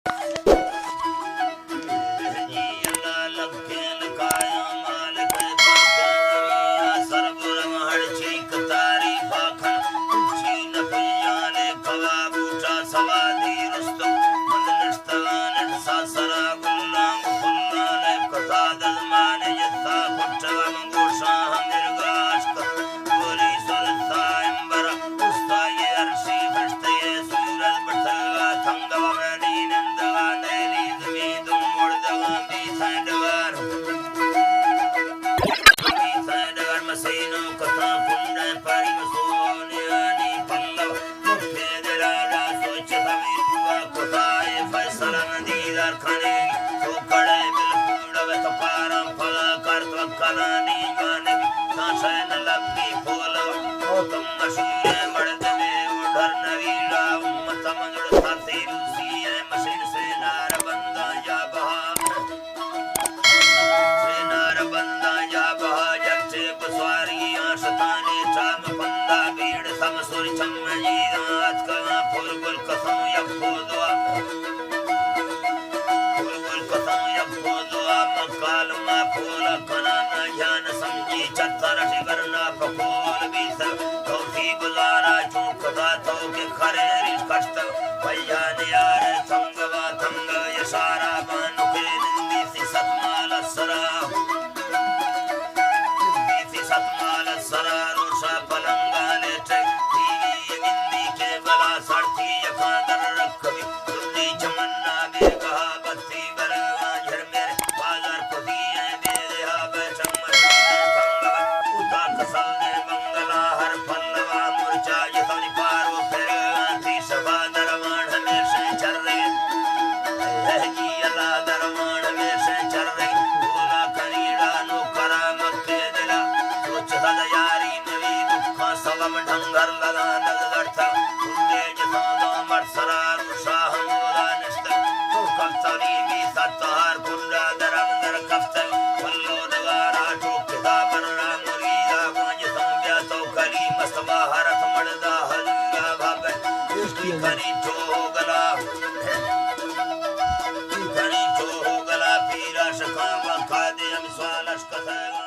جی اللہ لکھیں لکایاں مالک پاکیں زمین ءَ سربر مہڑ چیک تعریف آکھن چین پلیان کوا بوٹا سوادی رستم مند نشتگان ساسرا گلان پلان کساد زمان جسا کٹگا گوشاں ہمرگا اشکت گوری سرسا امبر استائی عرشی فرشتے سورت بٹھگا تھنگ ومرنی نندگا نیلی زمین دم مردگا بیسیں ڈگار بیسیں ڈگار مسینو کتاں کنڈیں پاری مسونیانی پنگو مٹھے دلالا سوچ سبی بوا کتائے فیصلہ ندیدار کھنے تو کڑے بالکل ڈبے تو پاراں پدا کرت وکلانی جانب تاں شے نہ لبی پولو او تم مشہور مردمے او ڈر نویلا امت مجڑ تھا سیروسی مشین سینار بنداں یا بہا سینار بنداں یا بہا جگتے بسواری آں شتانی چام پندا بیڑ سمسور چم جیداں اتکگاں پر گل کسوں یک پودوا پر گل کسوں یک پودوا مکالما پولا کنانا جان سمجھی چتر ٹگرنا پکول بیت توفی گزارا چون کتا تو کہ خریر کشت پیا نیار تنگ وا تنگ اشارہ بانکے نندی سی ست مال سرا نندی سی ست مال سرا روشا پلنگانے ٹک ٹی وی گندی کے بلا سڑتی یکا در رکھ بھی تندی چمنا بیگہا بتی برگا جھر میرے بازار کتی ایں بیدہا بے چمچ سنگ وا اتا کسل دے بنگلا ہر پلوا مرچا جسنی پارو پھر آتی شبا درمان ہمیشہ چرے اے جی اللہ درمان ہمیشہ چرے بولا کنیڑا نو کرا مکے دلا سوچ سد یاری نوی دکھا سبم ڈنگر لگا نزگڑتا کنڈے جساں دامر سرا روشا ہمودا نشتگ تو کپتنی بی ستار کنڈا درم در کپتگ پلو نگارا ٹوک کتابر را مریدا گونج سوں بیا تو کلی مستوا حرت مڑدا حضورا بھابر عشقی کنی ٹوگلا کنی ٹوگلا پیرا شکاں وا کادے ہم سوال اشکتگ